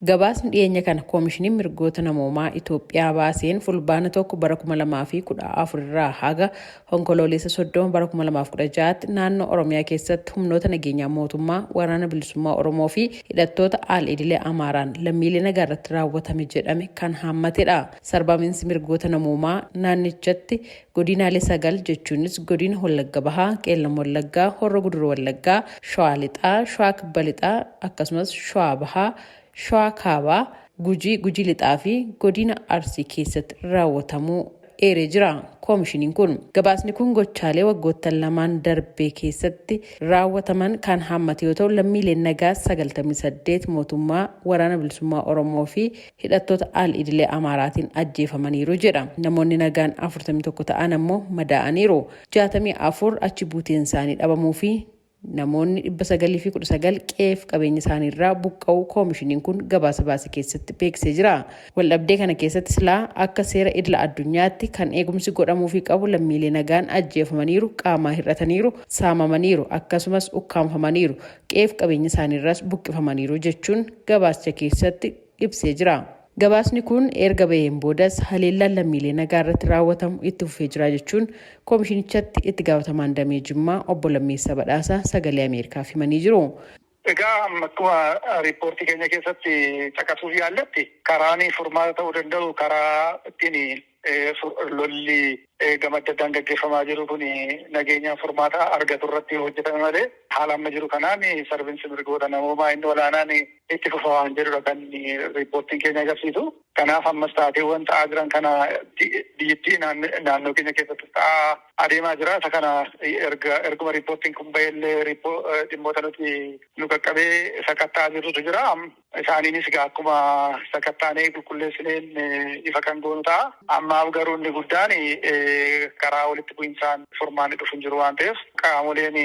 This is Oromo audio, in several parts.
Gabaasni dhiyeenya kana Koomishiniin Mirgoota Namoomaa Itoophiyaa baaseen Fulbaana 1 bara 2014 irraa haga Onkoloolessa 30 bara 2016tti naannoo Oromiyaa keessatti humnoota nageenyaa mootummaa, Waraana Bilisummaa Oromoo fi hidhattoota al-idilee Amaaraan lammiilee nagaa irratti raawwatame jedhame kan haammatedha. Sarbaminsi mirgoota namoomaa naannichatti godinaalee 9 jechuunis Godina Wallagga Bahaa, Qeellam Wallaggaa, Horro Guduruu Wallaggaa, Shawaa Lixaa, Shawaa Kibba Lixaa akkasumas Shawaa Bahaa, Shawaa Kaabaa, Gujii, Gujii Lixaa fi Godina Arsii keessatti raawwatamuu eeree jira koomishiniin kun. Gabaasni kun gochaalee waggoottan lamaan darbe keessatti raawwataman kan haammate yoo ta'u lammiileen nagaa 98 mootummaa, Waraana Bilisummaa Oromoo fi hidhattoota al-idilee Amaaraatiin ajjeefamaniiru jedha. Namoonni nagaan 41 ta'an ammoo madaa'aniiru. 64 achi buuteen isaanii dhabamuu fi namoonni 919 qe'eef qabeenya isaaniirraa buqqa'uu koomishiniin kun gabaasa baase keessatti beeksisee jira. Waldhabdee kana keessatti silaa akka seera idila addunyaatti kan eegumsi godhamuufii qabu lammiilee nagaan ajjeefamaniiru, qaamaa hir'ataniiru, saamamaniiru akkasumas ukkaamfamaniiru, qe'eef qabeenya isaaniirraas buqqifamaniiru jechuun gabaasicha keessatti ibsee jira. Gabaasni kun erga baheen boodas haleellaan lammiilee nagaa irratti raawwatamu itti fufee jira jechuun koomishinichatti itti gaafatamaan damee Jimmaa obbo Lammeessaa Badhaasaa Sagalee Ameerikaaf himanii jiru. Egaa amma akkuma riippoortii keenya keessatti caqasuuf yaalletti karaan furmaata ta'uu danda'u karaa ittiin lolli gama adda addaan gaggeeffamaa jiru kun nageenyaan furmaata argatu irratti hojjetame malee haala amma jiru kanaan sarbinsi mirgoota namoomaa inni olaanaan itti fufa waan jedhudha kan riippoortiin keenya agarsiisu. Kanaaf ammas taateewwan ta'aa jiran kana biyyattii naannoo keenya keessatti ta'aa adeemaa jira. Isa kana erga erguma riippoortiin kun ba'ellee dhimmoota nuti nu qaqqabee sakatta'aa jirrutu jira. Isaaniinis egaa akkuma sakattaanee qulqulleessineen ifa kan goonu ta'a. Ammaaf garuu inni guddaan karaa walitti bu'insaan furmaanni dhufu hin jiru waan ta'eef qaamoleen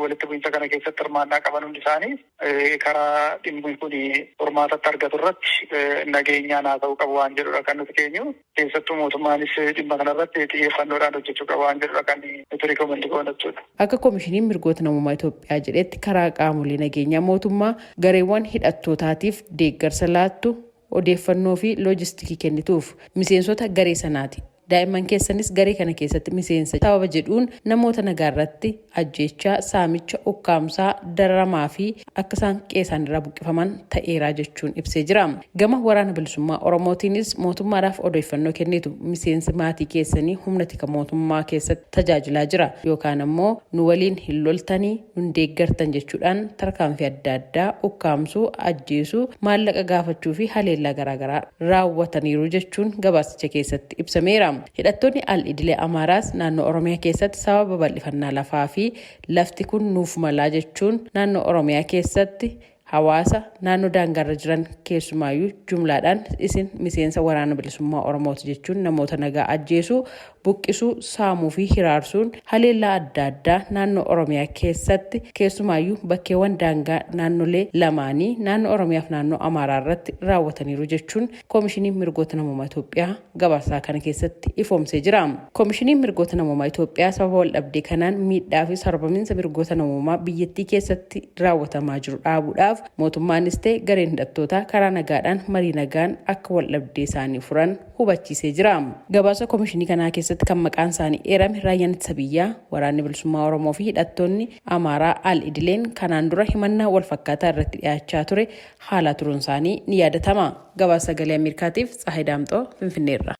walitti bu'insa kana keessatti hirmaannaa qaban hundi isaanii karaa dhimmi kun furmaatatti argatu irratti nageenyaan haa ta'uu qabu waan jedhudha kan nuti keenyu. Keessattuu mootummaanis dhimma kanarratti xiyyeeffannoodhaan hojjechuu qaba waan jedhudha kan nuti rikoomandi goonu jechuudha. Akka Komishiniin Mirgoota Namoomaa Itoophiyaa jedhetti karaa qaamolee nageenyaa mootummaa gareewwan hidhattootaatiif deeggarsa laattu, odeeffannoo fi loojistikii kennituuf. Miseensota garee sanaati. Daa'imman keessanis garee kana keessatti miseensa sababa jedhuun namoota nagaarratti ajjeechaa, saamicha, ukkaamsaa, dararamaa fi akka isaan qe'ee isaaniirraa buqqifaman ta'eera jechuun ibsee jira. Gama Waraana Bilisummaa Oromootiinis mootummaadhaaf odeeffannoo kennitu miseensi maatii keessanii humna tika mootummaa keessatti tajaajilaa jira yookaan ammoo nu waliin hin loltanii nun deeggartan jechuudhaan tarkaanfii adda addaa ukkaamsuu, ajjeesuu, maallaqa gaafachuu fi haleellaa garaagaraa raawwataniiru jechuun gabaasicha keessatti ibsameera. Hidhattoonni al-idilee Amaaraas naannoo Oromiyaa keessatti sababa babal'ifannaa lafaa fi lafti kun nuuf malaa jechuun naannoo Oromiyaa keessatti hawaasa naannoo daangaarra jiran keessumaayyuu jumlaadhaan isin miseensa Waraana Bilisummaa Oromooti jechuun namoota nagaa ajjeesuu, buqqisuu, saamuu fi hiraarsuun haleellaa adda addaa naannoo Oromiyaa keessatti keessumaayyuu bakkeewwan daangaa naannolee lamaanii naannoo Oromiyaa fi naannoo Amaaraa irratti raawwataniiru jechuun Koomishiniin Mirgoota Namoomaa Itoophiyaa gabaasaa kana keessatti ifoomsee jira. Koomishiniin Mirgoota Namoomaa Itoophiyaa sababa waldhabdee kanaan miidhaa fi sarbaminsa mirgoota namoomaa biyyattii keessatti raawwatamaa jiru dhaabuudhaaf mootummaanis ta'e gareen hidhattootaa karaa nagaadhaan marii nagaan akka waldhabdee isaanii furan hubachiisee jira. Gabaasa komishinii kanaa keessatti kan maqaan isaanii eerame Raayyaan Ittisa Biyyaa, Waraanni Bilisummaa Oromoo fi hidhattoonni Amaaraa al-idileen kanaan dura himannaa walfakkaataa irratti dhiyaachaa ture haalaa turuun isaanii ni yaadatama. Gabaasa Sagalee Ameerikaatiif Tsahaay Daamxoo Finfinneerraa.